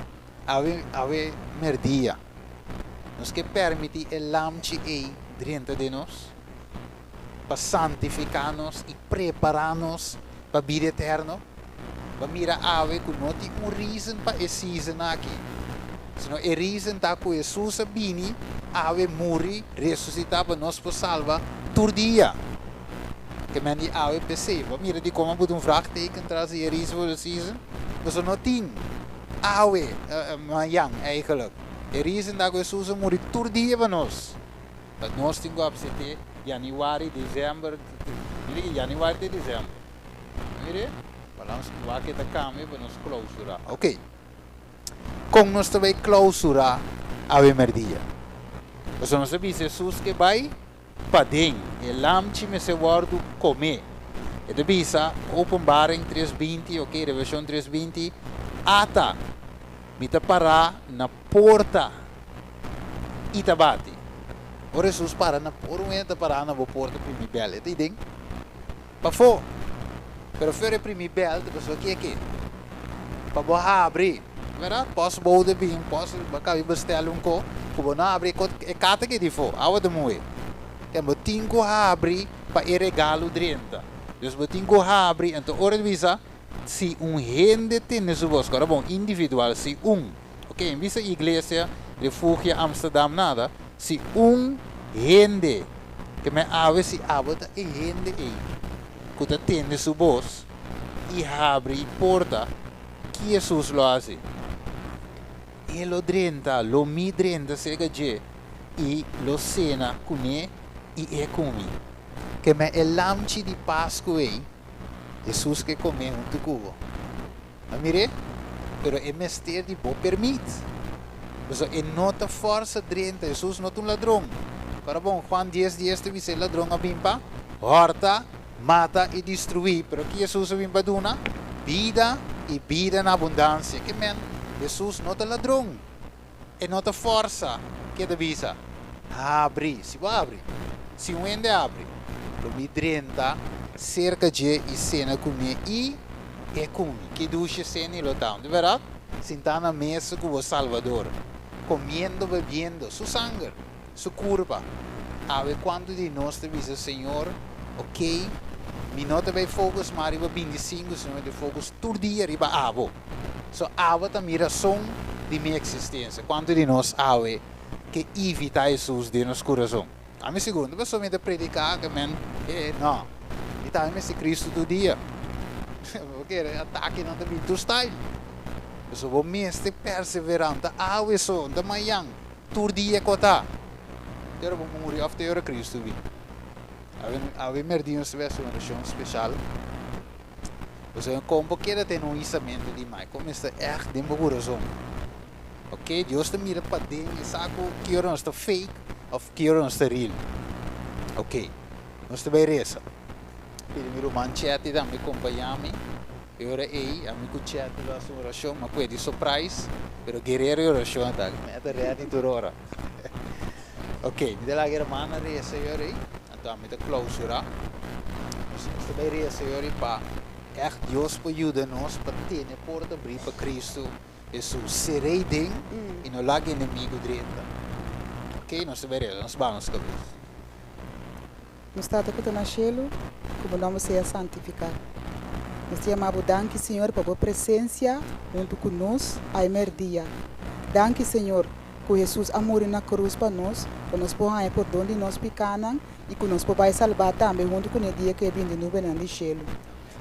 Awe, awe mèrdia. Nos ke permití e lamchi ei drenta den nos pa santifiká nos i prepará nos pa bida eterno? Bo a mira awe ku no tin un reason pa e season aki, sino e reason ta ku Hesus a bini awe muri, resusitá pa nos por salba tur dia. Ke men di awe p'esei. Bo a mira dikon a buta un vraagteken tras di e reason for the season? Pasobra no tin awe, mañan eigenlijk. E reason ta ku Hesus a muri tur dia pa nos. Pa nos tin ku apsete yanüari, desèmber, mira ki yanüari te desèmber. Mire, balans wak e ta kambia pa nos klausurá. Ok. Kon nos ta bai klausurá awe mèrdia? Pasobra nos a bisa Hesus ke bai paden, e lamchi mester wòrdu komé. E ta bisa, Openbaring 3:20, ok, Revelashon 3:20, Ata, mi ta pará na porta i ta bati. Ora Hesus para na, ora un hende ta pará na bo porta primi bèl, e ta i den? Pafó. Pero fer e primi bèl ta pasobra ki e ke? Pa bo habri. Bèrdat? Pòstbode bin, pòst bo kabi bestèl un ko, ku bo no habri e kata ke di fó, awa ta muhé. Ken bo tin ku habri pa e regalo drenta. Dus bo tin ku habri, anto ora di bisa si un hende tende su bos, kòrda bon, individual, si un, ok, en bisa iglesia, Refugia Amsterdam nada, si un hende Ke men awe si abo ta e hende ei ku ta tende su bos i habri porta, ki Hesus lo hasi? E lo drenta, lo mi drenta serka dje i lo sena kuné i e ku mi. Ke men e lamchi di Pasku ei, Hesus ke komé huntu ku bo. A mir'é, pero e mester di bo permit. Pasobra e no ta forsa drenta, Hesus no ta un ladron. Ora bon, Juan dies dies ta bisa e ladron a bin pa hòrta, mata i destruí, pero ki Hesus a bin pa duna? Bida i bida na abundansia. Ke men, Hesus no ta ladron. E no ta forsa keda bisa, Habri. Si bo habri, si un hende habri, lo mi drenta serka dje i sena kuné i e ku mi. Ki dushi sena i lo ta, di bèrdat? Sintá na mesa ku bo Salbador, komiendo, bebiendo Su sanger, Su kurpa. Awe kuantu di nos ta bisa, Señor, okey, mi no ta bai focus mas riba 25, sino mi ta focus tur dia riba abo. So awe ta mi rason di mi eksistensia. Kuantu di nos awe ke ivitá Hesus den nos kurason? Ami sigur no pasobra mi ta prediká ke men e no. Mi tambe mester Kristu tur dia. Bo kere atakenan ta bin tur style. Pasobra bo mester perseverá. No ta awe so, no ta mayan. Tur dia ku ta. Te ora bo muri òf te ora Kristu bin. Awe awe merdí nos ta bai hasi un orashon speshal. Pasobra kon bo keda tene un hisamentu di mai? Kon mester ègt den bo kurason? Ok, Dios ta mira paden, e sa ku ki ora nos ta fake òf ki ora nos ta real. Ok, nos ta bai resa. Pidi mi ruman Chetty tambe kompañá mi. E ora ei, ami ku Chetty lo hasi un orashon, mi a kue di surprise, pero guerero e orashon a ta. Mi a ta ready tur ora. Ok, mi ta laga e hermana resa e ora ei. Anto ami ta klausurá. Nos ta bai resa e ora ei pa ègt Dios por yuda nos pa tene porta abrí pa Kristu Hesus. Ser'é ei den i no laga enemigu drenta. Ok, nos ta bai resa. Nos baha nos kabes. Nos Tata ku ta na shelu, ku bo nòmber sea santifiká. Nos ta yama bo danki, Señor, pa bo presensia huntu ku nos aimerdia. Danki, Señor, ku Hesus a muri na krus pa nos, pa nos por haña pordon di nos pikánan i ku nos por bai salbá tambe huntu kuné dia ku e bini di nubenan di shelu.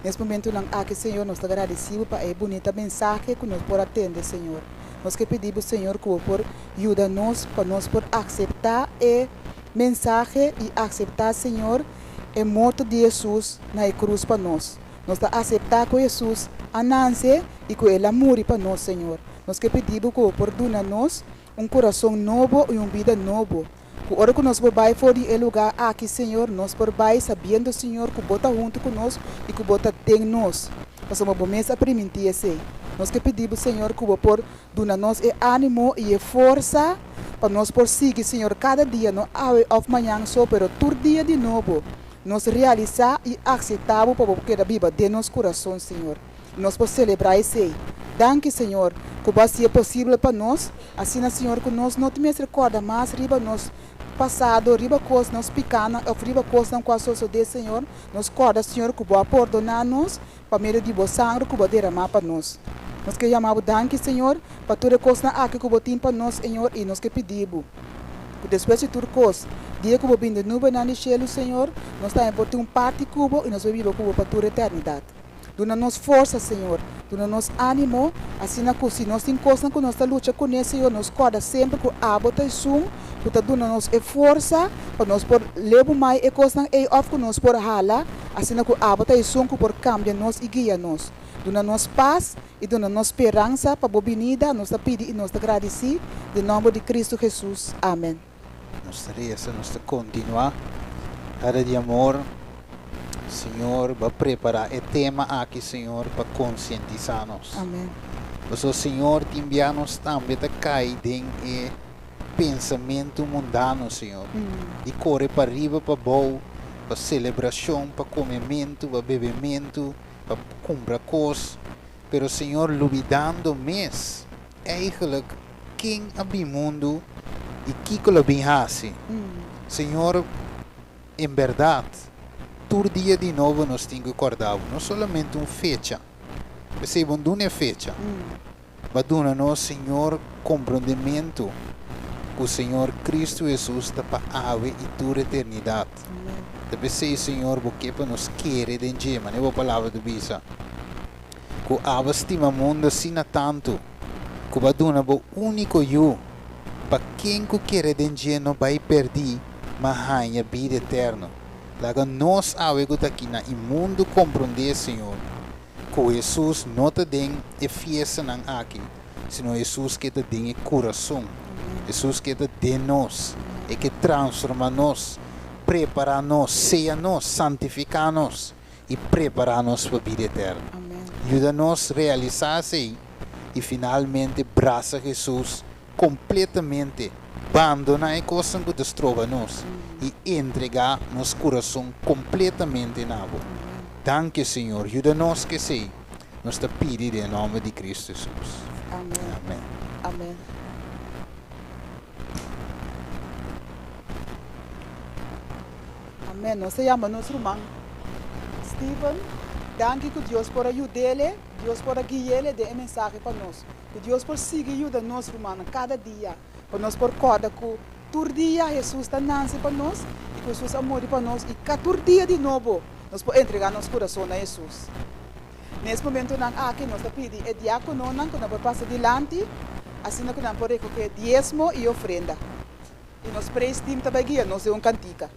Nes momentunan aki, Señor, nos ta gradisí bo pa e bunita mensahe ku nos por a tende, Señor. Nos ke pidi bo, Señor, ku bo por yuda nos pa nos por akseptá e mensahe i akseptá, Señor, e morto di Hesus na e krus pa nos. Nos ta aseptá ku Hesus a nanse i ku el a muri pa nos, Señor. Nos ke pidi bo ku bo por duna nos un kurason nobo i un bida nobo. Ku ora ku nos por bai for di e lugá aki, Señor, nos por bai sabiendo, Señor, ku bo ta huntu ku nos i ku bo ta den nos, pasobra bo mes a primintí esei. Nos ke pidi bo, Señor, ku bo por duna nos e ánimo i e forsa pa nos por sigui, Señor, kada dia, no awe òf mañan so, pero tur dia di nobo. nos realisá i akseptá Bo pa Bo keda biba den nos kurason, Señor. I nos por selebrá esei. Danki, Señor, ku Bo a hasié posibel pa nos, asina, Señor, ku nos no tin mester kòrda mas riba nos pasado, riba kos, nos pikánan òf riba kosnan ku a sosodé, Señor. Nos kòrda, Señor, ku Bo a pordoná nos pa medio di Bo sangre ku Bo a deramá pa nos. Nos ke yama Bo danki, Señor, pa tur e kosnan aki ku Bo tin pa nos, Señor, i nos ke pidi Bo, ku despues di tur kos, dia ku Bo bin den nubenan di shelu, Señor, nos tambe por tin un parti ku Bo i nos por biba ku Bo pa tur eternidat. Duna nos forsa, Señor. Duna nos ánimo, asina ku si nos tin kosnan ku nos ta lucha kuné, Señor, nos kòrda semper ku Abo ta esun ku ta duna nos e forsa pa nos por lebu mai e kosnan ei òf ku nos por hala, asina ku Abo ta esun ku por kambia nos i guia nos. Duna nos pas i duna nos speransa pa Bo binida, nos ta pidi i nos ta gradisí, den nòmber di Kristu Hesus. Amen. Nos ta resa, nos ta kontinuá. Tata di amor, Señor, bo a prepará e tema aki, Señor, pa konsientisá nos. Amen. Pasobra, Señor, tin bia nos tambe ta kai den e pensamentu mundano, Señor, di kore pa riba pa bou, pa selebrashon, pa komementu, pa bebementu, pa kumpra kos, pero, Señor, lubidando mes Eigenlijk ken a bin mundu i kiko lo bin hasi? Señor, en bèrdat, tur dia di nobo nos tin ku kòrda bo, no solamente un fecha. P'esei bo duna e fecha, bo a duna nos, Señor, komprondementu ku Señor Kristu Hesus ta pa awe i tur eternidat. Ta p'esei, Señor, bo ke pa nos kere den dje, manera bo Palabra ta bisa. Ku abo stima mundu asina tantu ku bo a duna bo úniko Yu, pa ken ku kere den dje no bai pèrdí, ma haña bida eterno. Laga nos awe ku ta aki na e mundu komprondé, Señor, ku Hesus no ta den e fiestanan aki, sino Hesus ke ta den e kurason. Hesus ke ta den nos. E ke transformá nos, prepará nos, seya nos, santifiká nos. i prepará nos pa bida eterno. Yuda nos realisá esei i finalmente brasa Hesus kompletamente, bandoná e kosnan ku ta stroba nos i entregá nos kurason kompletamente na Bo. Danki, Señor. Yuda nos ku esei. Nos ta pidi den e nòmber di Kristu Hesus. Amèn. Amèn. Amen. Nos ta yama nos ruman Steven. Danki ku Dios por a yud'ele, Dios por a gui'ele den e mensahe pa nos. Ku Dios por sigui yuda nos rumannan kada dia, pa nos por kòrda ku tur dia Hesus ta nanse pa nos i ku Hesus a muri pa nos i ka tur dia di nobo nos por entregá nos kurason na Hesus. Nes momentunan aki nos ta pidi e diakononan ku nan por pasa dilanti asina ku nan por rekohé diesmo i ofrenda. I nos praise team ta bai guia nos den un kantika.